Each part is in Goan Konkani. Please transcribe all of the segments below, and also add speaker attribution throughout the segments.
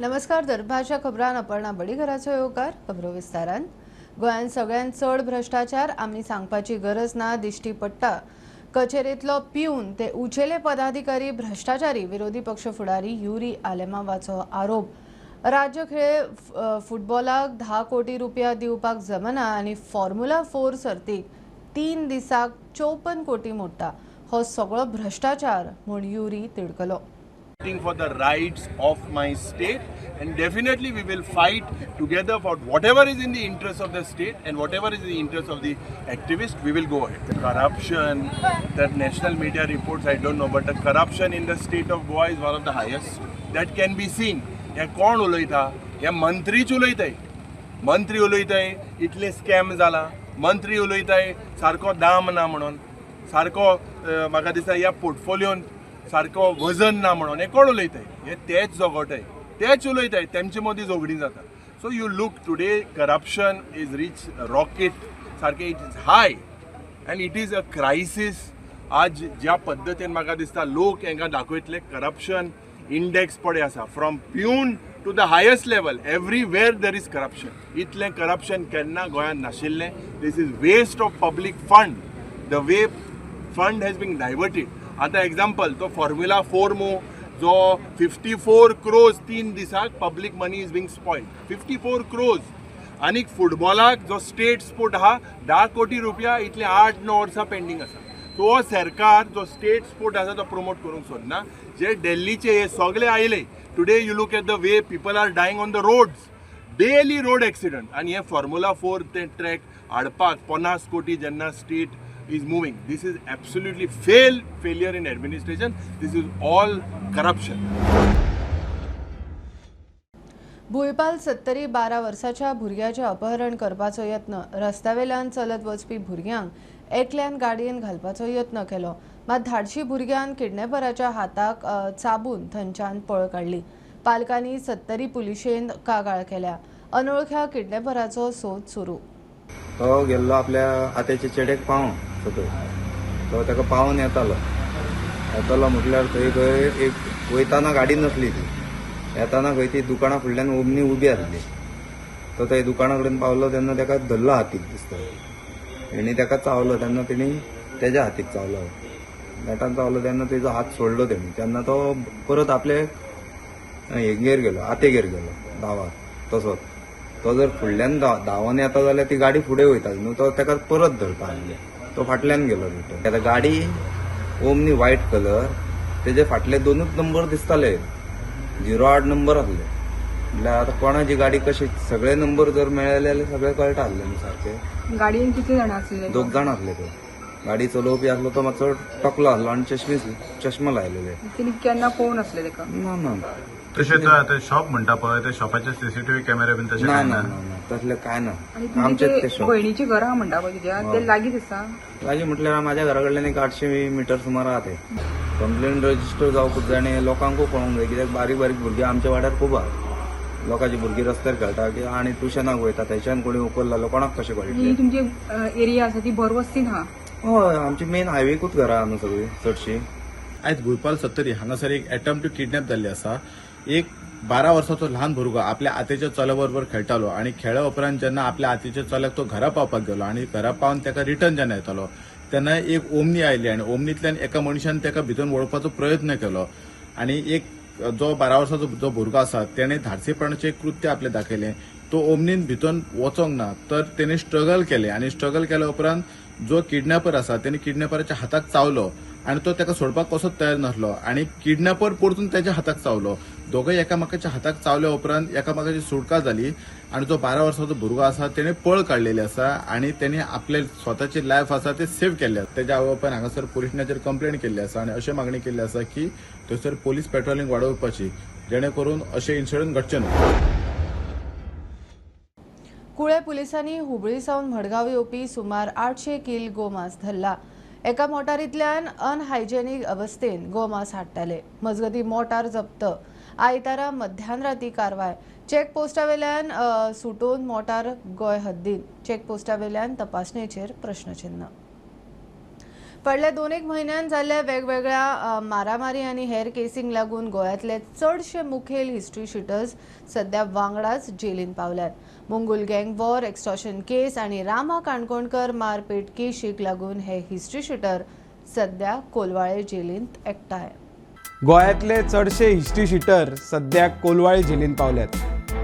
Speaker 1: नमस्कार, दरबारच्या खबरान अपर्णा बडीघराचो येवकार. खबरो विस्तारान. गोंयांत सगळ्यांत चड भ्रश्टाचार आमी सांगपाची गरज ना, दिश्टी पडटा. कचेरेंतलो पिवन ते उचेले पदाधिकारी भ्रश्टाचारी, विरोधी पक्ष फुडारी युरी आलेमावाचो आरोप. राज्य खेळ फुटबॉलाक 10 कोटी रुपया दिवपाक जमना आनी फॉर्म्युला 4 सर्तीक 3 दिसाक 54 कोटी मोडटा. हो सगळो भ्रश्टाचार म्हूण Yuri तिडकलो.
Speaker 2: For the rights of my state, and definitely we will fight together for whatever is in the interest of the state and whatever is in the interest of the activist. We will go ahead. The corruption that national media reports, I don't know, but the corruption in the state of Goa is one of the highest that can be seen. हे कोण उलयता? हे मंत्रीच उलयताय. मंत्री उलयताय इतले स्कॅम जाला, मंत्री उलयताय सारको दाम ना म्हणून, सारको म्हाका दिसता ह्या पोर्टफोलियोन सारको वजन ना म्हणून. हे कोण उलयताय? हे तेच झगडटाय, तेच उलयताय, तेमचे मदीं झगडीं जाता. So you look, today corruption is reach rocket सारकें, it is high and it is a crisis. आज ज्या पद्दतीन म्हाका दिसता लोक हांकां दाखयतले, करप्शन इंडेक्स पळय आसा, from peon to the highest level, everywhere there is corruption. इतलें करप्शन केन्ना गोंयांत नाशिल्लें. This is waste of public fund, the way fund has been diverted. आतां एग्जाम्पल, तो फॉर्म्युला 4 मो जो 54 क्रोज 3 दिसाक public money is being spoil, 54 crores. आनीक फुटबॉलाक जो स्टेट स्पोर्ट आहा, 10 कोटी रुपया इतले 8-9 वर्सां पेंडींग आसा. तो सरकार जो स्टेट स्पोर्ट आसा तो प्रमोट करूंक सोदना. जे दिल्लीचे हे सगळे आयले, today you look at the way people are dying on the roads, daily road accident. आनी हे फॉर्म्युला 4 ते ट्रॅक हाडपाक 50 कोटी जेन्ना state is moving, this is absolutely failure in administration. This is all corruption.
Speaker 1: Bhuipal Sattari 12 वर्साच्या भुरग्याचें अपहरण करपाचो यत्न. रस्त्यावेल्यान चलत वचपी भुरग्यांक एकल्यान गाडयेन घालपाचो यत्न केलो, मात धाडशी भुरग्यान किडनॅपराच्या हाताक चाबून थंयच्यान पळ काडली. पालकांनी सत्तरी पुलिशेन कागाळ केल्या. अनोळख्या किडनॅपराचो सोद सुरू.
Speaker 3: तो गेल्लो आपल्या आत्याच्या चेड्याक पावोंक सकयल. तो ताका पावोन येतालो, येतालो म्हटल्यार थंय खंय एक वयताना गाडी नासली ती, येताना खंय ती दुकाना फुडल्यान ओमनी उबी आसली. तो थंय दुकाना कडेन पावलो तेन्ना ताका धरलो हातीक दिसता. हेणी ताका चावलो तेन्ना तेणी तेज्या हातीक चावलो, नेटान चावलो तेन्ना तेजो हात सोडलो तेणी. तेन्ना तो परत आपले हेगेर गेलो, आतेगेर गेलो धांवात. तसोच तो जर फुडल्यान धांवोन येता जाल्यार ती गाडी फुडें वयताली न्हू, तो ताका परत धरपा आसले, तो फाटल्यान गेलो रिटर्न. आतां गाडी ओमनी व्हायट कलर, तेजे फाटले दोनूच नंबर दिसताले, 08 नंबर आसले. म्हटल्यार आतां कोणाची गाडी कशी, सगळे नंबर जर मेळ्ळे जाल्यार सगळे कळटा आसले न्हू सारके.
Speaker 4: गाडयेन कितले जाण आसले?
Speaker 3: दोग जाण आसले ते. गाडी चलोवपी आसलो तो मातसो टकलो आसलो आनी चश्मा लायलेले.
Speaker 4: तेणी केन्ना पळोवन आसले ताका?
Speaker 3: ना ना.
Speaker 5: तशें तर आतां शॉप म्हणटा पळय, त्या शॉपाचे सीसीटीव्ही कॅमेरे बीन तशें
Speaker 3: ना.
Speaker 5: कांय
Speaker 3: ना.
Speaker 5: ना?
Speaker 3: ना ना, तसलें कांय ना.
Speaker 4: आनी तुमचे
Speaker 3: आमचेच
Speaker 4: ते
Speaker 3: ते शॉप.
Speaker 4: भयणीची घरां म्हणटा पळय तुज्या, ते लागींच आसा?
Speaker 3: लागीं म्हटल्यार माझ्या घरा कडल्यान एक 800 मिटर सुमार आहा ते. कंप्लेन रजिस्टर जावंकूच जाय आनी लोकांकूय कळोंक जाय, कित्याक बारीक बारीक भुरगीं आमच्या वाड्यार खूब आहा. लोकांची भुरगीं रस्त्यार खेळटा की आनी ट्युशनाक वयता, थंयच्यान कोणी उखल्ला जाल्यार कोणाक कशें
Speaker 4: ही
Speaker 3: कळटलें?
Speaker 4: तुमची एरिया आसा ती भर वस्तीन आहा.
Speaker 3: हय, आमची मेन हायवेकूच घरां आहा न्हू सगळीं चडशीं.
Speaker 5: आयज भुंयपाल सत्तरी हांगासर एक एटम्प्ट टू किडनॅप जाल्ली आसा. एक 12 वर्साचो ल्हान भुरगो आपल्या आतेच्या चल्या बरोबर खेळटालो आनी खेळ्या उपरांत जेन्ना आपल्या आतेच्या चल्याक तो घरा पावपाक गेलो आनी घरा पावन ताका रिटर्न जेन्ना येतालो तेन्ना एक ओमनी आयली आनी ओमनींतल्यान एका मनशान ताका भितर वळपाचो प्रयत्न केलो आनी एक जो 12 वर्साचो जो भुरगो आसा तेणे धाडसीपणाचें एक कृत्य आपलें दाखयलें. तो ओमनीन भितर वचोंक ना तर तेणे स्ट्रगल केलें आनी स्ट्रगल केल्या उपरांत जो किडनॅपर आसा तेणे किडनॅपराच्या हाताक चावलो आनी तो ताका सोडपाक कसोच तयार नासलो आनी किडनॅपर परतून तेच्या हाताक चावलो. दोगूय एकामेकाच्या हाताक चावल्या उपरांत एकामेकाची सुटका जाली आनी जो 12 वर्साचो भुरगो आसा तेणे पळ काडलेली आसा आनी तेणे आपले स्वताची लायफ आसा ते सेव्ह केल्ले. तेज्या आवय बापायन हांगासर पुलिसांचेर कंप्लेन केल्ली आसा आनी अशें मागणी केल्ली आसा की थंयसर पोलीस पेट्रोलिंग वाडोवपाची, जेणे करून अशें इन्सिडंट घडचे न्हू.
Speaker 1: कुळे पुलिसांनी हुबळी सावन मडगांव येवपी सुमार 800 कील गोमांस धरला. एका मोटारींतल्यान अनहायजेनीक अवस्थेन गोमांस हाडटाले. मजगती मोटार जप्त. आयतारा मध्यानराती कारवाय. चेकपोस्टावेल्यान सुटोवन मोटार गोंय हद्दीन. चेकपोस्टावेल्यान तपासणेचेर प्रश्नचिन्ह. फाटल्या 2-1 म्हयन्यान जाल्ल्या वेगवेगळ्या मारामारी आनी हेर केसींक लागून गोंयांतले चडशे मुखेल हिस्ट्री शिटर्स सध्या वांगडाच जेलीन पावल्यात. Mungul gang war, extortion case आनी रामा काणकोणकर मारपेट केशीक लागून हे हिस्ट्री शिटर सध्या कोलवाळे जेलींत एकठांय.
Speaker 6: गोंयांतले चडशे हिस्ट्री शिटर सध्या कोलवाळे जेलीन पावल्यात.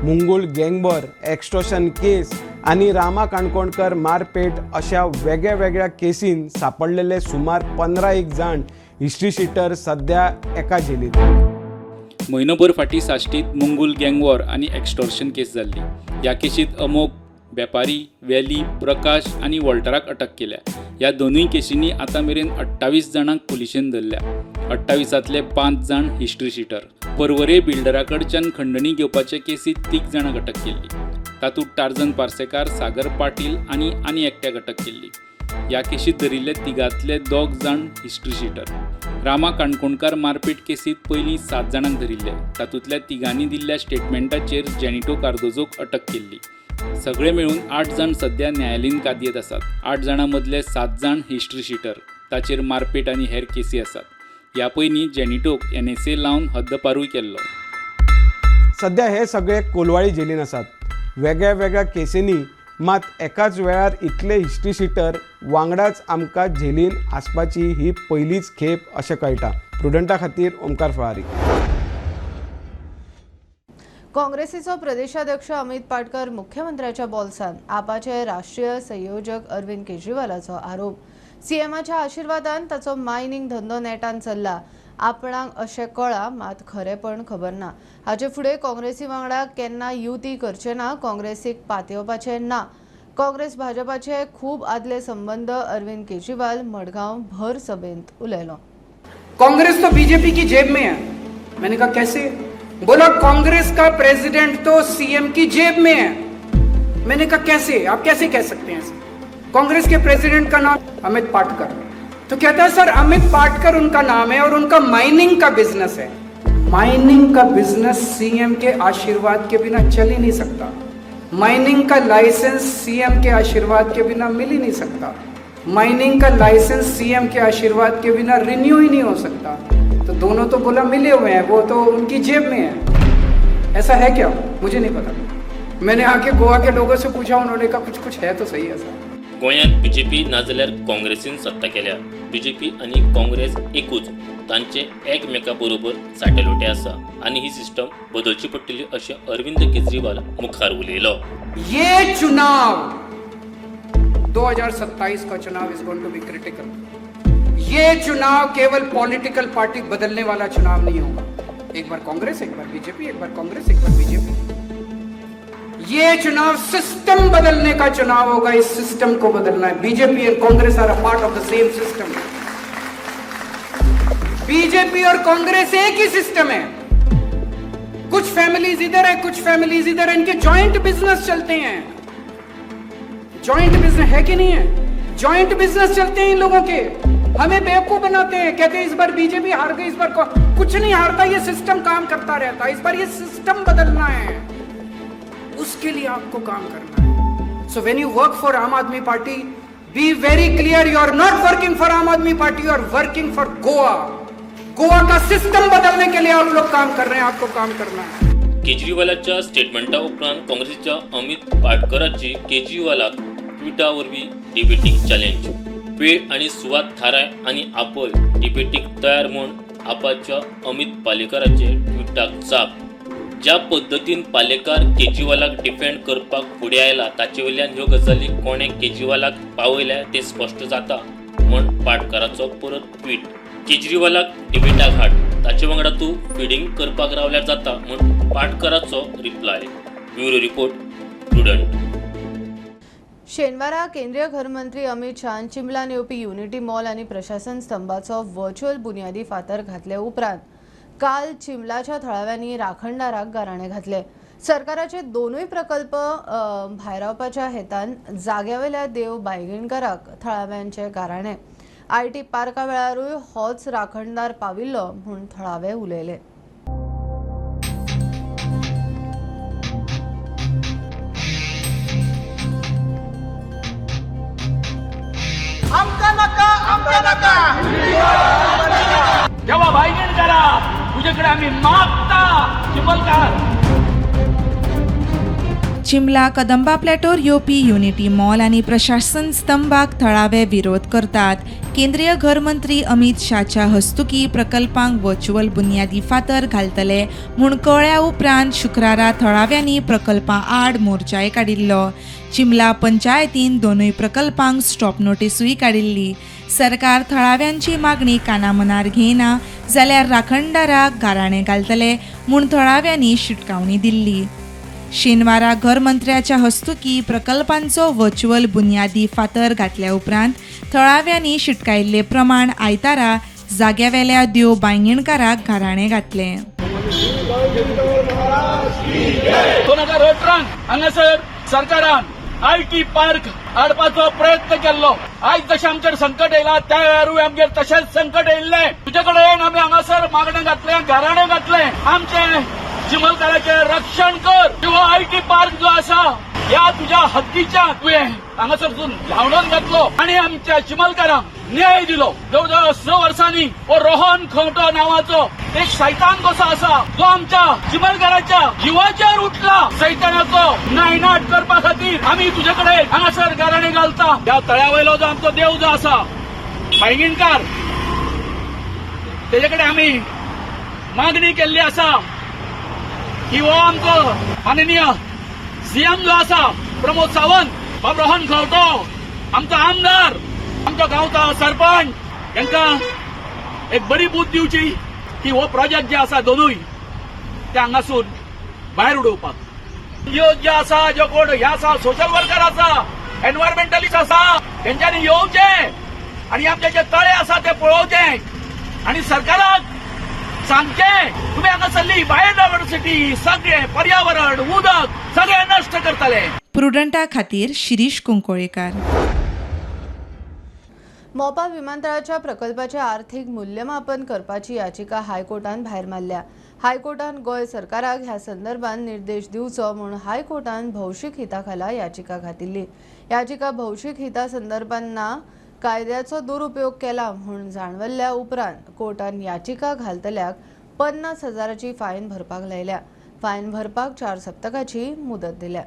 Speaker 6: मुंगूल गँगवॉर, एक्स्टॉर्शन केस आनी रामा काणकोणकर मारपेट अशा वेगळ्या वेगळ्या केसीन सापडलेले सुमार 15 जाण हिस्ट्री शिटर सध्या एका जेलीत.
Speaker 7: म्हयनोभर फाटीं साश्टीत मुंगूल गँगवॉर आनी एक्स्टॉर्शन केस जाल्ली. ह्या केशींत अमोक वेपारी, वेली, प्रकाश आनी वॉल्टराक अटक केल्या. ह्या दोनूय केशींनी आतां मेरेन 28 जाणांक पुलिशेन धरल्या. 28तांतले 5 जाण हिस्ट्री शिटर. पर्वरे बिल्डरा कडच्यान खंडणी घेवपाचे केसींत 3 जाणांक अटक केल्ली. तातूंत टार्जन पार्सेकार, सागर पाटील आनी आनी एकट्याक अटक केल्ली. ह्या केशींत धरिल्ले 3गांतले 2 जाण हिस्ट्री शिटर. रामा काणकोणकार मारपेट केसींत पयलीं 7 जाणांक धरिल्ले. तातूंतल्या 3गांनी दिल्ल्या स्टेटमेंटाचेर जेनिटो कार्दोजोक अटक केल्ली. सगळे मेळून 8 जाण सध्या न्यायालयीन कादयेंत आसात. 8 जाणां मदले 7 जाण हिस्ट्री शिटर. ताचेर मारपेट आनी हेर केसी आसात. ह्या पयलीं जेनिटोक NSA लावन हद्दपारूय केल्लो.
Speaker 6: सध्या हे सगळे कोलवाळी जेलीन आसात. वेगळ्या वेगळ्या केसींनी मात एकाच वेळार इतले हिस्ट्री शिटर वांगडाच आमकां जेलीन आसपाची ही पयलीच खेप अशें कळटा. प्रुडंटा खातीर ओमकार फळारी.
Speaker 1: काँग्रेसीचो प्रदेशाध्यक्ष अमित पाटकर मुख्यमंत्र्याच्या बोल्सान. आपाचे राष्ट्रीय संयोजक अरविंद केजरीवालाचो आरोप. सीएमाच्या आशिर्वादान ताचो मायनिंग धंदो नेटान चल्ला. आपणाक अशें कळा मात खरेपण खबर ना. हाचे फुडें काँग्रेसी वांगडा केन्ना युती करचे ना, काँग्रेसीक पातयेवपाचें ना. काँग्रेस भाजपाचे खूब आदले संबंद. अरविंद केजरीवाल मडगांव भर सभेंत उलयलो.
Speaker 8: कांग्रेस तो बीजेपी की जेब में है. मैंने कहा कैसे? बोला कांग्रेस का प्रेसिडेंट तो सीएम की जेब में है. मैंने कहा कैसे? आप कैसे कह सकते हैं? कांग्रेस के प्रेसिडेंट का नाम अमित पाटकर. तो कहता है सर अमित पाटकर उनका नाम है और उनका माइनिंग का बिजनेस है. माइनिंग का बिजनेस सीएम के आशीर्वाद के बिना चल ही नहीं सकता. माइनिंग का लाइसेंस सीएम के आशीर्वाद के बिना मिल ही नहीं सकता. माइनिंग का लाइसेंस सीएम के आशीर्वाद के बिना रिन्यू ही नहीं हो सकता. तो दोनों तो बोला मिले हुए हैं, वो तो उनकी जेब में है. ऐसा है क्या? मुझे नहीं पता. मैंने आके गोवा के लोगों से पूछा, उन्होंने कहा कुछ कुछ है तो सही ऐसा.
Speaker 9: गोंयांत बीजेपी नाजाल्यार काँग्रेसीन सत्ता केल्या. बीजेपी आनी काँग्रेस एकूच, तांचे एकमेका बरोबर साटेलोटे आसा आनी ही सिस्टम बदलची पडटली अशें अरविंद केजरीवाल मुखार उलयलो.
Speaker 8: ये चुनाव 2027 का चुनाव is going to be critical. ये चुनाव केवल पॉलिटिकल पार्टी बदलने वाला चुनाव नहीं होगा. एक बार कांग्रेस, एक बार बीजेपी, एक बार कांग्रेस, एक बार बीजेपी. ये चुनाव सिस्टम बदलने का चुनाव होगा. इस सिस्टम को बदलना है. BJP and Congress are a part of the same system. BJP और कांग्रेस एक ही सिस्टम है. कुछ फैमिलीज इधर है, कुछ फैमिलीज इधर है. इनके जॉइंट बिजनेस चलते हैं. जॉइंट बिजनेस है कि नहीं है? जॉइंट बिजनेस चलते हैं इन लोगों के. हमें बेवकूफ बनाते हैं, कहते हैं इस बार बीजेपी हार गई, इस बार कुछ नहीं हारता, ये सिस्टम काम करता रहता है. इस बार ये सिस्टम बदलना है, उसके लिए आपको काम करना है. So when you work for Aam Aadmi Party, be very clear, you are not working for Aam Aadmi Party, you are working for Goa. Goa का सिस्टम बदलने के लिए आप लोग काम कर रहे हैं, आपको काम करना है.
Speaker 9: केजरीवालाच्या स्टेटमेंटा उपरांत काँग्रेसीच्या अमित पाटकराची केजरीवालाक ट्विटा वरवीं डिबेटीक चॅलेंज. वेळ आनी सुवात थाराय आनी आपय, डिबेटीक तयार म्हूण आपाच्या अमित पालेकाराचे ट्विटाक जाप. ज्या पद्दतीन पालेकार केजरीवालाक डिफेंड करपाक फुडें आयला ताचे वयल्यान ह्यो गजाली कोणें केजरीवालाक पावयल्या तें स्पश्ट जाता म्हूण पाटकाराचो परत ट्वीट. केजरीवालाक डिबेटाक हाड, ताचे वांगडा तूं फिडिंग करपाक रावल्यार जाता म्हूण पाटकाराचो रिप्लाय. Bureau report, Prudent.
Speaker 1: शेनवारा केंद्रीय घरमंत्री अमित शहान चिंबलान येवपी युनिटी मॉल आनी प्रशासन स्तंभाचो व्हर्च्युअल बुन्यादी फातर घातले उपरांत काल चिंबलाच्या थळाव्यांनी राखणदाराक गाराणे घातले. सरकाराचे दोनूय प्रकल्प भायरावपाच्या हेतान जाग्यावेल्या देव बायगिणकराक थळाव्यांचे गाराणे. IT पार्का वेळारूय होच राखणदार पाविल्लो म्हूण थळावे उलयले.
Speaker 10: आमकां नाका, आमकां जेव्हा बायगीण करा तुझ्याकडे आम्ही मागता चिमलकार.
Speaker 11: चिमला कदंबा प्लॅटोर येवपी युनिटी मॉल आनी प्रशासन स्तंभाक थळावे विरोध करतात. केंद्रीय घरमंत्री अमित शाहच्या हस्तुकी प्रकल्पांक वर्च्युअल बुन्यादी फातर घालतले म्हूण कळ्ळ्या उपरांत शुक्रारा थळाव्यांनी प्रकल्पां आड मोर्चाय काडिल्लो. चिमला पंचायतीन दोनूय प्रकल्पांक स्टॉप नोटीसूय काडिल्ली. सरकार थळाव्यांची मागणी कानामनार घेयना जाल्यार राखणदाराक गाराणें घालतले म्हूण थळाव्यांनी शिटकावणी दिल्ली. शेनवारा घरमंत्र्याच्या हस्तुकी प्रकल्पांचो वर्च्युअल बुन्यादी फातर घातल्या उपरांत थळाव्यांनी शिटकायिल्ले प्रमाण आयतारा जाग्यावेल्या देव बांयगीणकाराक गाराणें घातलें.
Speaker 10: 2018 हांगासर सरकारान IT park हाडपाचो प्रयत्न केल्लो. आयज जशें आमचेर संकट येयला त्या वेळारूय आमगेर तशेंच संकट येयल्लें. तुजे कडेन आमी हांगासर मागणें घातलें, गाराणें घातलें, आमचें चिमलकाराचें रक्षण कर. किंवा IT park जो आसा ह्या तुज्या हत्तीच्या तुवें हांगासर धांवडोवन घातलो आनी आमच्या चिमलकारांक न्याय दिलो. जवळ जवळ 6 वर्सांनी हो रोहन खंवटो नांवाचो एक सैतान कसो आसा जो आमच्या चिमलकाराच्या जिवाचेर उठला. सैतानाचो नायनाट करपा खातीर आमी तुजे कडेन हांगासर गाराणें घालता. ह्या तळ्या वयलो जो आमचो देव जो आसा बांयगीणकार तेजे कडेन आमी मागणी केल्ली आसा की हो आमचो माननीय सीएम जो आसा प्रमोद सावंत, बाब रोहन खंवटो आमचो आमदार, आमचो गांवचो सरपंच, तांकां एक बरी बूद दिवची की हो प्रोजेक्ट जे आसा दोनूय ते हांगासून भायर उडोवपाक. एनजीओ जे आसा, जो कोण हे आसा, सोशल वर्कर आसा, एनवायरमेंटलिस्ट आसा, तेंच्यांनी येवचें आनी आमचे जे तळे आसा ते पळोवचे आनी सरकाराक सांगचें तुमी हांगासरली बायोडायवर्सिटी, सगळें पर्यावरण, उदक सगळें नश्ट करतले.
Speaker 11: प्रुडंटा खातीर शिरीष कुंकोळेकार.
Speaker 1: मोपा विमानतळाच्या प्रकल्पाचे आर्थिक मूल्यमापन करपाची याचिका हायकोर्टान भायर मारल्या. हायकोर्टान गोंय सरकाराक ह्या संदर्भात निर्देश दिवचो म्हूण हायकोर्टान भौशीक हिता खाला याचिका घातिल्ली. याचिका भौशीक हिता संदर्भात ना कायद्याचो दुरुपयोग केला म्हूण जाणवल्ल्या उपरांत कोर्टान याचिका घालतल्याक 50,000ची फायन भरपाक लायल्या. फायन भरपाक 4 सप्तकाची मुदत दिल्या.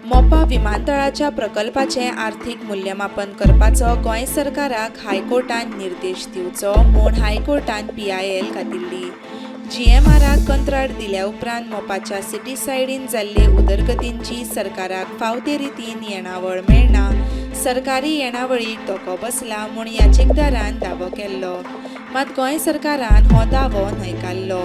Speaker 11: मोपा विमानतळाच्या प्रकल्पाचें आर्थिक मूल्यमापन करपाचो गोंय सरकाराक हायकोर्टान निर्देश दिवचो म्हूण हायकोर्टान PIL घातिल्ली. GMRाक कंत्राट दिल्या उपरांत मोपाच्या सिटी सायडीन जाल्ले उदरगतींची सरकाराक फाव ते रितीन येणावळ मेळना, सरकारी येणावळीक धोको बसला म्हूण याचिकदारान दावो केल्लो. मात गोंय सरकारान हो दावो न्हयकारलो.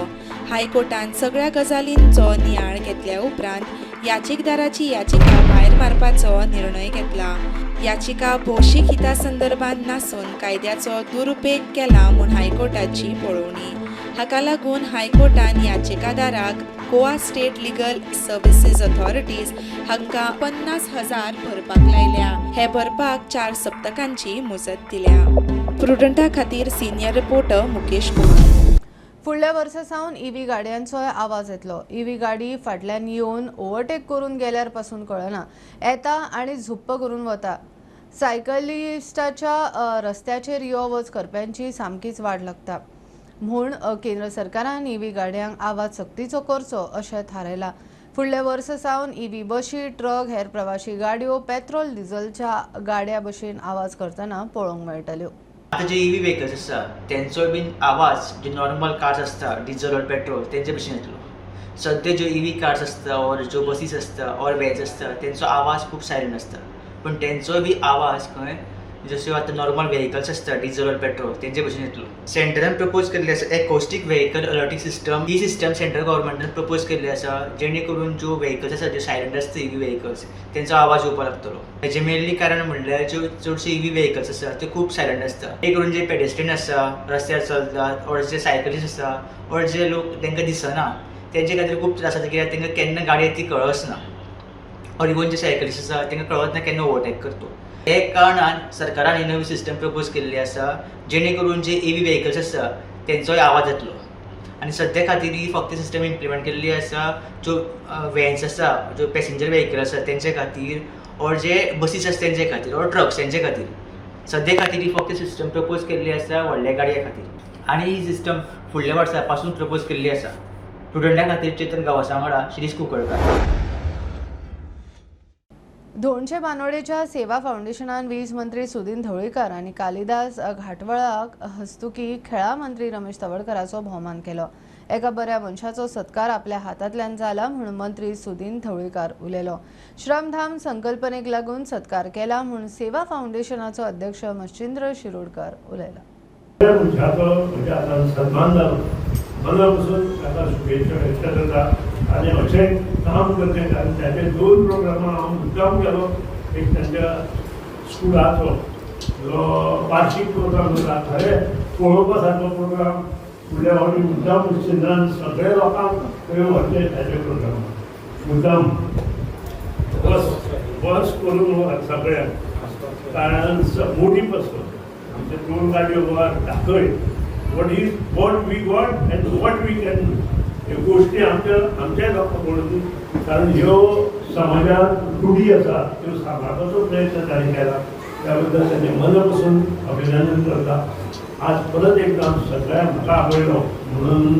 Speaker 11: हायकोर्टान सगळ्या गजालींचो नियाळ घेतल्या उपरांत याचिकदाराची याचिका भायर मारपाचो निर्णय घेतला. याचिका भौशीक हिता संदर्भात नासून कायद्याचो दुरुपेग केला म्हूण हायकोर्टाची पळोवणी. हाका लागून हायकोर्टान याचिकादाराक Goa state legal services authorities हांकां 50,000 भरपाक लायल्या. हे भरपाक 4 सप्तकांची मुजत दिल्या. प्रुडंटा खातीर सिनियर रिपोर्टर मुकेश कुमार.
Speaker 1: फुडल्या वर्सा सावन ईव्ही गाडयांचोय आवाज येतलो. ईव्ही गाडी फाटल्यान येवन ओव्हरटेक करून गेल्यार पासून कळना, येता आनी झुप्प करून वता. सायकलिस्टाच्या रस्त्याचेर यो वच करप्यांची सामकीच वाड लागता म्हूण केंद्र सरकारान ईव्ही गाडयांक आवाज सक्तीचो करचो अशें थारायलां. फुडल्या वर्सा सावन ईव्ही बशी, ट्रक, हेर प्रवाशी गाडयो पेट्रोल डिझलच्या गाड्या भशेन आवाज करतना पळोवंक मेळटल्यो.
Speaker 12: आतां जे ईव्ही व्हेकल्स आसा तेंचोय बीन आवाज जे नॉर्मल कार्स आसता डिझल ऑर पेट्रोल तेंचे भशेन येतलो. सद्या ज्यो ईव्ही कार्स आसता ऑर ज्यो बसीस आसता ऑर व्हॅन्स आसता तेंचो आवाज खूब सायलंट आसता, पूण तेंचोय बी आवाज खंय जश्यो आतां नॉर्मल व्हेकल्स आसता डिझल ऑर पेट्रोल तेंचे भशेन येतलो. सेंट्रलान प्रपोज केल्ली आसा एकॉस्टीक व्हेकल अलर्टींग सिस्टम. ही सिस्टम सेंट्रल गव्हर्मेंटान प्रपोज केल्ली आसा जेणे करून ज्यो व्हेकल्स आसा ज्यो सायलंट आसता ईव्ही व्हेकल्स तेंचो आवाज येवपाक लागतलो. हेजें मेनली कारण म्हणल्यार ज्यो चडशे ईव्ही व्हेकल्स आसा त्यो खूब सायलंट आसता, ते करून जे पेडेस्ट्रियन आसा रस्त्यार चलतात ऑर जे सायकलीस्ट आसा ऑर जे लोक तांकां दिसना तेंचे खातीर खूब त्रास जाता, कित्याक तांकां केन्ना गाडी येता ती कळच ना, ऑर इवन जे सायकलिस्ट आसा तांकां कळत ना केन्ना ओवरटेक करतो. हे कारणान सरकारान ही नवी सिस्टम प्रपोज केल्ली आसा जेणे करून जे ईव्ही व्हेकल्स आसा तेंचोय आवाज येतलो. आनी सद्या खातीर ही फक्त सिस्टम इम्प्लिमेंट केल्ली आसा ज्यो व्हॅन्स आसा, ज्यो पॅसेंजर व्हेकल आसा तेंचे खातीर, ऑर जे बसीस आसा तेंचे खातीर, ऑर ट्रक्स तेंचे खातीर. सद्या खातीर ही फक्त सिस्टम प्रपोज केल्ली आसा व्हडल्या गाडयां खातीर आनी ही सिस्टम फुडल्या वर्सा पासून प्रपोज केल्ली आसा. स्टुडंटा खातीर चेतन गांवसा वांगडा शिरीष कुंकळकार.
Speaker 1: धोणशे बानोडेच्या सेवा फावंडेशनान वीज मंत्री सुदिन ढवळीकर आनी कालिदास घाटवळाक हस्तुकी खेळा मंत्री रमेश तवडकराचो भोवमान केलो. एका बऱ्या मनशाचो सत्कार आपल्या हातांतल्यान जाला म्हूण मंत्री सुदिन ढवळीकर उलयलो. श्रमधाम संकल्पनेक लागून सत्कार केला म्हूण सेवा फावंडेशनाचो अध्यक्ष मच्छिंद्र शिरोडकर उलयला.
Speaker 13: मनशाचो सन्मान जालो, मनापासून ताका शुभेच्छा व्यक्त करता आनी अशें काम करचें. कारण ताचे दोन प्रोग्रामां हांव मुद्दाम केलो. एक तांच्या स्कुलाचो जो वार्षीक प्रोग्राम जाता, खरें पळोवपा सारको प्रोग्राम. फुडल्या फावटी मुद्दाम मच्छिंद्रान सगळे लोकांक थंय व्हरचे ताचे प्रोग्राम मुद्दाम बस बस करून सगळ्यांक, कारण मोटीव आसतो आमचे दोन गाडयो दाखय what is what we got and what we can do. ह्यो गोश्टी आमच्या आमच्या लोकांक पळोवन, कारण ह्यो समाजात रुढी आसा त्यो सांबाळपाचो प्रयत्न तांणी केला, त्या बद्दल तांचे मना पसून अभिनंदन करता. आज परत एकदा सगळ्यांक म्हाका आपयलो म्हणून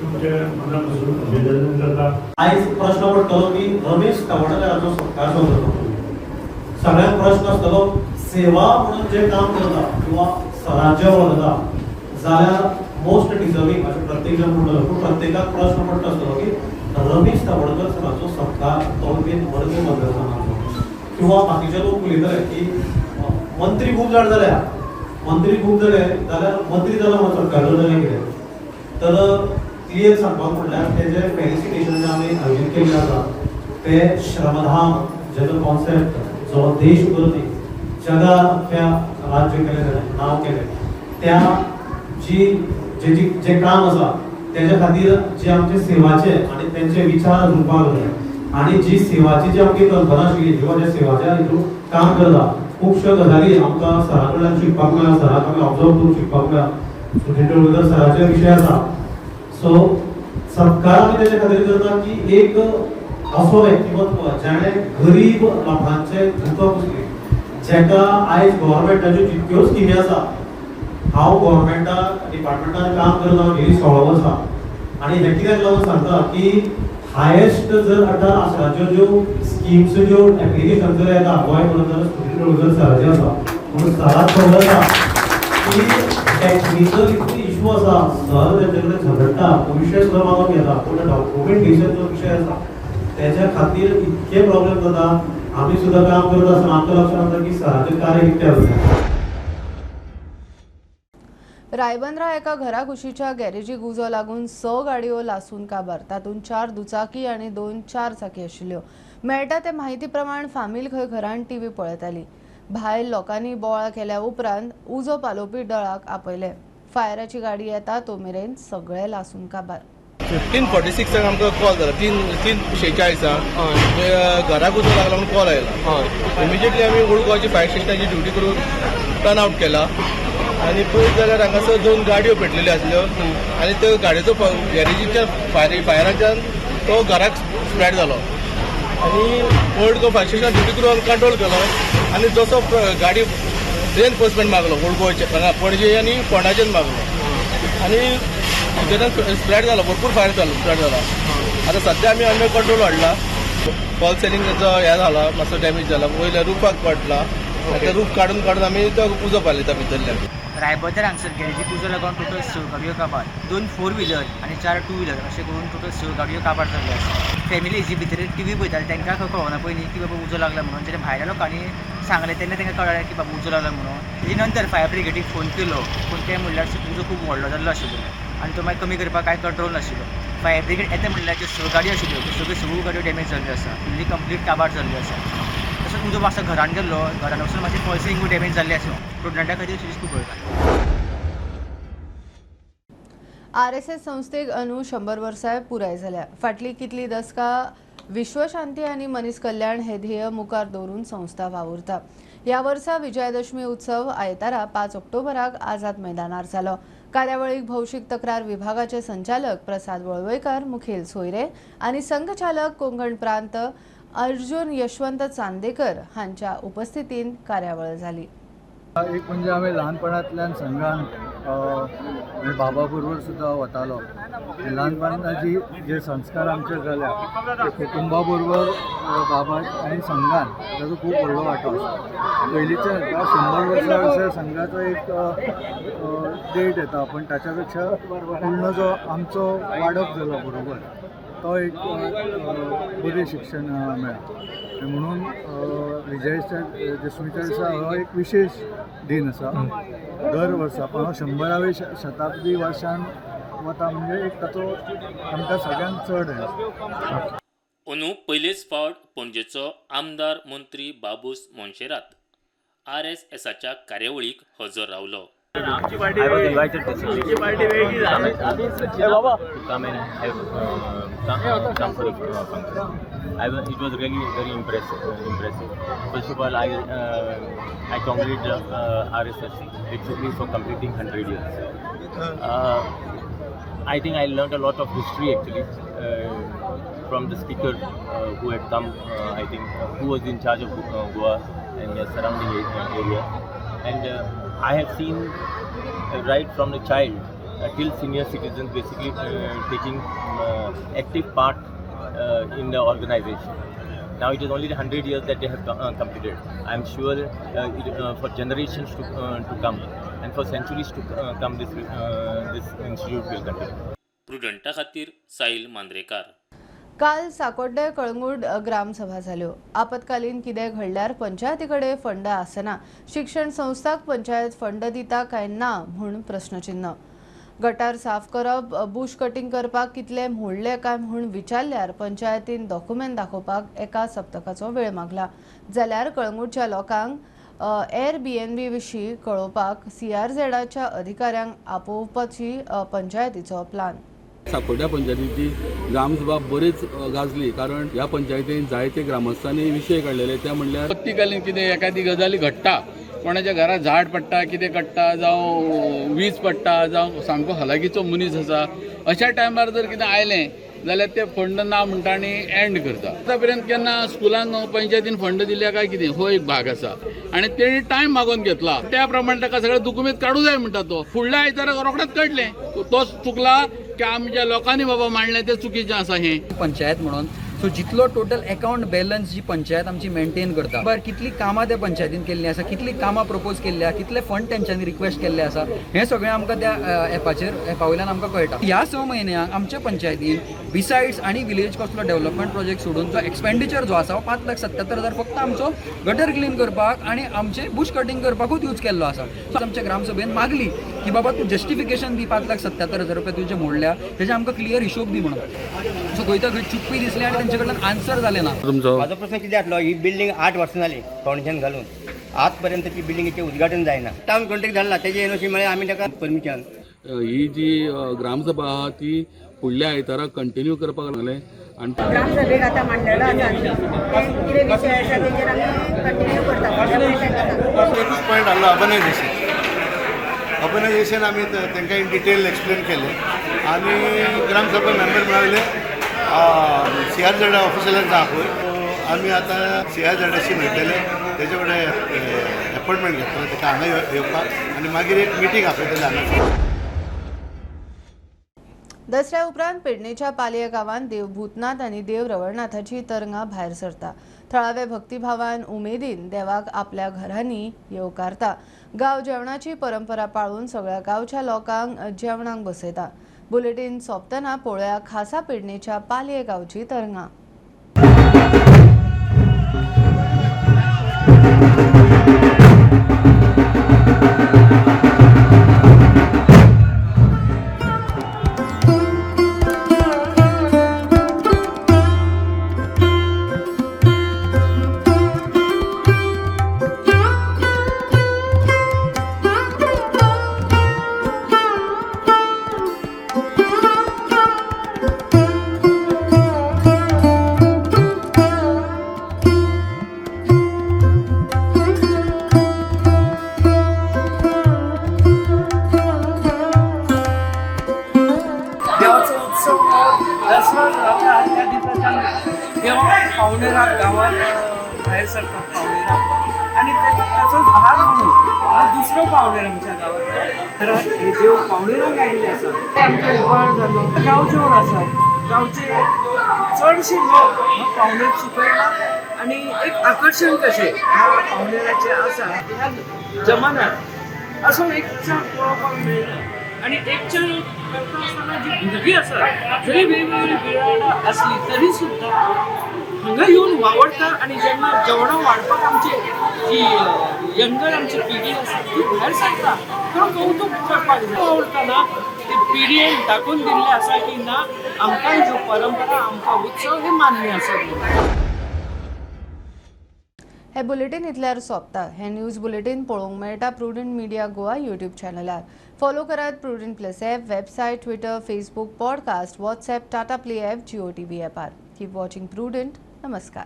Speaker 13: तुमचे मना पसून अभिनंदन करता.
Speaker 14: आयज प्रश्न पडटलो की रमेश तवडकराचो सत्कार जालो, सगळ्यांक प्रश्न आसतलो सेवा म्हणून जे काम करता किंवा स्वराज्य वळखता जाल्यार मोस्ट डिजर्वींग अशें प्रत्येक जण म्हणटलो. पूण प्रत्येकाक प्रश्न पडटा आसतलो की रमेश तवडकर सराचो सत्कार तो बीन वर्ग मतदारसंघाचो किंवा बाकीचे लोक उलयतले की मंत्री खूब जाण जाल्या, मंत्री खूब जाले जाल्यार मंत्री जालो म्हणून सत्कार जालें कितें. तर क्लियर सांगपाक म्हणल्यार तेजें फेलिसिटेशन जें आमी आयोजीत केल्लें आसा तें श्रमधाम जेजो कॉन्सेप्ट जो देशभर न्ही जगार अख्ख्या राज्य केलें ताणें नांव केलें, त्या जी जे जे काम आसा तेज्या खातीर जे आमचे सेवाचे आनी तेंचे विचार रुपाक लागले आनी जी सेवाची जी आमची कल्पना आशिल्ली किंवा जे सेवाच्या हितून काम करता खुबश्यो गजाली आमकां सरा कडल्यान शिकपाक मेळ्ळा, सराक आमी ऑब्जर्व करून शिकपाक मेळ्ळा. सुधीर ढवळीकर सराचे विशय आसा. सो सत्कार आमी तेज्या खातीर करता की एक असो व्यक्तिमत्व जाणें गरीब लोकांचे दुकां पुसली, जेका आयज गव्हर्मेंटाच्यो जितक्यो स्किमी आसा, हांव गव्हर्मेंटा डिपार्टमेंटान काम करता गेली 16 वर्सां आनी हें कित्याक लागून सांगता की हायेस्ट जर आतां आसराच्यो ज्यो स्किम्स ज्यो एप्लिकेशन जर येता गोंय म्हणून जाल्यार सुधीर ढवळीकर सराचें आसा. म्हणून सराक खबर आसा की टॅक्निकल इतली इशू आसा, सर तेंचे कडेन झगडटा, पयशे सुद्दां मागून घेता, पूण डॉक्युमेंटेशन जो विशय आसा तेज्या खातीर इतके प्रॉब्लेम जाता. आमी सुद्दां काम करता आसतना आमकां लक्षांत येता की सराचें कार्य कितें आसा.
Speaker 1: रायबंद्रा एका घरा कुशीच्या गॅरेजीक उजो लागून 6 गाडयो लासून काबार, तातूंत 4 दुचाकी आनी 2 चार चाकी आशिल्ल्यो. मेळटा ते म्हायती प्रमाण फामील खंय घरान टीव्ही पळयताली. भायर लोकांनी बोवाळ केल्या उपरांत उजो पालोवपी दळाक आपयले. फायराची गाडी येता तो मेरेन सगळे लासून काबार.
Speaker 15: 15:46 आमकां कॉल जाला, 3:46 घराक उजो लागला म्हणून कॉल आयला. इमिजिएटली आमी ओल्ड गोवाची फायर स्टेशनाची ड्युटी करून टर्न आवट केला आनी पळयत जाल्यार हांगासर 2 गाडयो पेटलेल्यो आसल्यो आनी त्यो गाडयेचो गॅरेजीच्या फायराच्यान तो घराक स्प्रेड जालो आनी old Goa fire station duty करून कंट्रोल केलो आनी जसो गाडी रेनफोर्समेंट मागलो ओल्ड गोवाचे हांगा पणजे आनी फोंडाचेर मागलो आनी भितरल्यान स्प्रेड जालो, भरपूर फायर जालो, स्प्रेड जाला. आतां सद्या आमी अंडर कंट्रोल हाडला. फॉल सेलिंगाचो हें जाला, मातसो डॅमेज जाला, वयल्या रुफाक पडला, ते रूफ काडून काडून आमी तो उजो पालयता भितरल्यान.
Speaker 12: रायबंदर हांगसर गॅरेजीक उजो लागून टोटल 6 गाडयो काबार, 2 फोर व्हिलर आनी 4 टू व्हिलर अशें करून टोटल 6 गाडयो काबार जाल्ल्यो आसा. फॅमिली जी भितर टी व्ही पळयताली तांकां खंय कळना पयलीं की बाबा उजो लागला म्हणून. जेन्ना भायल्या लोकांनी सांगलें तेन्ना तांकां कळ्ळें की बाबा उजो लागला म्हणून. तेजे नंतर फायर ब्रिगेडीक फोन केलो, पूण तें म्हणल्यार उजो खूब व्हडलो जाल्लो आशिल्लो आनी तो मागीर कमी करपाक कांय कंट्रोल नाशिल्लो. फायर ब्रिगेड येता म्हणल्यार ज्यो 6 गाडयो आशिल्ल्यो त्यो सगळ्यो 6 गाडयो डॅमेज जाल्ल्यो आसा, फुल्ली कंप्लीट काबार जाल्ल्यो आसा. तसोच उजो मातसो घरान गेल्लो, घरान वचून मातशें फॉल्सिंगूय डॅमेज जाल्लें आसा. स्टुडंटा खातीर शिरीष कुंकळकार.
Speaker 1: आरएसएस संस्थेक अंदू 100 वर्सां पुराय जाल्या. फाटली कितली दसकां विश्वशांती आनी मनीस कल्याण हे ध्येय मुखार दवरून संस्था वावुरता. ह्या वर्सा विजयादशमी उत्सव आयतारा 5 ऑक्टोबराक आझाद मैदानार जालो. कार्यावळीक भौशीक तक्रार विभागाचे संचालक प्रसाद वळवयकर मुखेल सोयरे आनी संघचालक कोंकण प्रांत अर्जुन यशवंत चांदेकर हांच्या उपस्थितीन कार्यावळ जाली.
Speaker 16: एक म्हणजे आमी ल्हानपणांतल्यान संघान बाबा बरोबर सुद्दां वतालो. ल्हानपणांत जे संस्कार आमचे जाल्या ते कुटुंबा बरोबर बाबा आनी संघान ताजो खूब व्हडलो वांटो आसा. पयलींच्या 100 वर्सां अशा संघाचो एक डेट येता, पण ताच्या पेक्षा पूर्ण जो आमचो वाडप जालो बरोबर तो एक बरें शिक्षण मेळ्ळां. म्हणून विजयाच्या दशमीच्या दिसा हो एक विशेष दिन आसा दर वर्सा. पण हो 100व्या शताब्दी वर्षान वता म्हणजे एक ताचो आमकां सगळ्यांक चड हें.
Speaker 9: अंदू पयलेच फावट पणजेचो आमदार मंत्री बाबूस मोन्सेरात आरएसएसाच्या कार्यावळीक हजर रावलो.
Speaker 17: I was invited to come and have come for a function. It was really very impressive. First of all, I congratulate the RSS exactly for completing 100 years. I think I learned a lot of history actually from the speaker who had come. I think who was in charge of Goa and the surrounding area. And I have seen right from the child till senior citizens basically taking active part in the organization. Now it is only the 100 years that they have completed. I am sure for generations to come and for centuries to come, this institute will continue.
Speaker 9: प्रुडंटा खातीर साहिल मांद्रेकार.
Speaker 1: काल साकोड्डे कळंगूट ग्रामसभा जाल्यो. आपत्कालीन कितें घडल्यार पंचायती कडेन फंड आसना. शिक्षण संस्थाक पंचायत फंड दिता काय ना म्हूण प्रश्नचिन्ह. गटार साफ करप, बुश कटिंग करपाक कितले मोडले काय म्हूण विचारल्यार पंचायतीन डॉक्युमेंट दाखोवपाक एका सप्तकाचो वेळ मागला. जाल्यार कळंगूटच्या लोकांक एअरबीएनबी विशीं कळोवपाक सीआरझेडाच्या अधिकाऱ्यांक आपोवपाची पंचायतीचो प्लान.
Speaker 18: साकोड्या पंचायतीची ग्रामसभा बरीच गाजली, कारण ह्या पंचायतीन जायते ग्रामस्थांनी विशय काडलेले. ते म्हणल्यार
Speaker 19: प्रत्येकालीन कितें एखादी गजाली घडटा, कोणाच्या घरात झाड पडटा, कितें काडटा, जावं वीज पडटा, जावं सामको हलाखीचो मनीस आसा, अशा टायमार जर कितें आयलें जाल्यार ते फंड ना म्हणटा आनी एंड करता. आतां पर्यंत केन्ना स्कुलांक पंचायतीन फंड दिल्या काय कितें हो एक भाग आसा आनी तेणी टायम मागोवन घेतला. त्या प्रमाणे ताका सगळें दुकुमेंत काडूं जाय म्हणटा तो. फुडल्या आयतारा रोखडेंच काडलें. तोच चुकला की आमच्या लोकांनी बाबा मांडलें तें चुकीचें आसा हें.
Speaker 20: पंचायत म्हणून सो जितलो टोटल अकाउंट बॅलन्स जी पंचायत आमची मेंटेन करता, बरं कितली कामां त्या पंचायतीन केल्लीं आसा, कितली कामां प्रपोज केल्ली आसा, कितले फंड तेंच्यांनी रिक्वेस्ट केल्ले आसा, हें सगळें आमकां त्या एपाचेर एपा वयल्यान आमकां कळटा. ह्या 6 म्हयन्यांक आमच्या पंचायतीन बिसायड्स आनी विलेज कसलो डेव्हलपमेंट प्रोजेक्ट सोडून जो एक्सपेंडिचर जो आसा 5,77,000 फक्त आमचो गटर क्लीन करपाक आनी आमचे बुश कटिंग करपाकूच यूज केल्लो आसा. सो आमच्या ग्रामसभेन मागली की बाबा तूं जस्टिफिकेशन दी 5,77,000 रुपया तुजे मोडल्या तेजे आमकां क्लियर हिशोब दी म्हणून. सो खंय तर खंय चुकपी दिसली आनी तेंचे कडल्यान आन्सर जालें ना.
Speaker 21: म्हाजो प्रश्न कितें आसलो, ही बिल्डींग 8 वर्सां जाली फावंडेशन घालून, आजपर्यंत ती बिल्डिंगेचें उद्घाटन जायना. टावन कॉन्ट्रॅक्ट धाडला तेजे एनओसी मेळ्ळें आमी ताका परमिशन.
Speaker 18: ही जी ग्रामसभा आहा ती फुडल्या आयतारा कंटिन्यू करपाक लागले. आनी
Speaker 22: ग्रामसभेक आतां मांडलेलो आसा कितें विशय आसा तेजेर आमी कंटिन्यू करता.
Speaker 23: एकूच पॉयंट हाडलो, अर्बनायझेशन. अर्बनायझेशन आमी तांकां इन डिटेल एक्सप्लेन केलें आनी ग्रामसभा मेंबर मेळ्ळे, सीआरझेड ऑफिसरांक आपय. आमी आतां सीआरझेडाशी मेळटले, तेजे कडेन एपॉयंटमेंट घेतलो ताका हांगा येवपाक आनी मागीर एक मिटींग आपयतले हांगा.
Speaker 1: दसऱ्या उपरांत पेडणेच्या पालये गांवांत देव भूतनाथ आनी देव रवळनाथाची तरंगां भायर सरता. थळावे भक्तिभावान उमेदीन देवाक आपल्या घरांनी येवकारता. गांव जेवणाची परंपरा पाळून सगळ्या गांवच्या लोकांक जेवणाक बसयता. बुलेटीन सोंपतना पळोवया खासा पेडणेच्या पालये गांवची तरंगां.
Speaker 8: पावणेरात गांवात भायर सरतात पावणेरात आनी
Speaker 2: आनी ताचोच भाग म्हणून हा दुसरो पावणेर आमच्या गांवांत, तर हे देव पावणेराक आयिल्ले आसा. आमचो उबाळ जालो, गांवचेवर आसा, गांवचे चडशे लोक हो पावणेर चुकयना आनी एक आकर्शण कशें ह्या पावणेराचें आसा. ह्या जमान्यात असो एकचार पळोवपाक मेळना आनी एकचार करता आसतना जी भुरगीं आसात जरी वेगवेगळी बिराडां आसली तरी सुद्दां हांगा येवन वावडटा आनी जेन्ना जेवणां वाडपाक आमची जी यंगर आमची पिढी आसा ती भायर सरता, तो कौतूक करपाक जाय. वावडटना ते पिढयेन दाखोवन दिल्लें आसा की ना, आमकां ज्यो परंपरा, आमकां उत्सव हे मान्य आसा.
Speaker 1: हे बुलेटीन इतल्यार सोंपता. हे न्यूज बुलेटीन पळोवंक मेळटा प्रुडंट मिडिया गोवा यूट्यूब चॅनलार. फॉलो करात Prudent plus app, website, Twitter, Facebook, podcast, WhatsApp, Tata Play app, Jio TV ॲपार. Keep watching prudent. नमस्कार.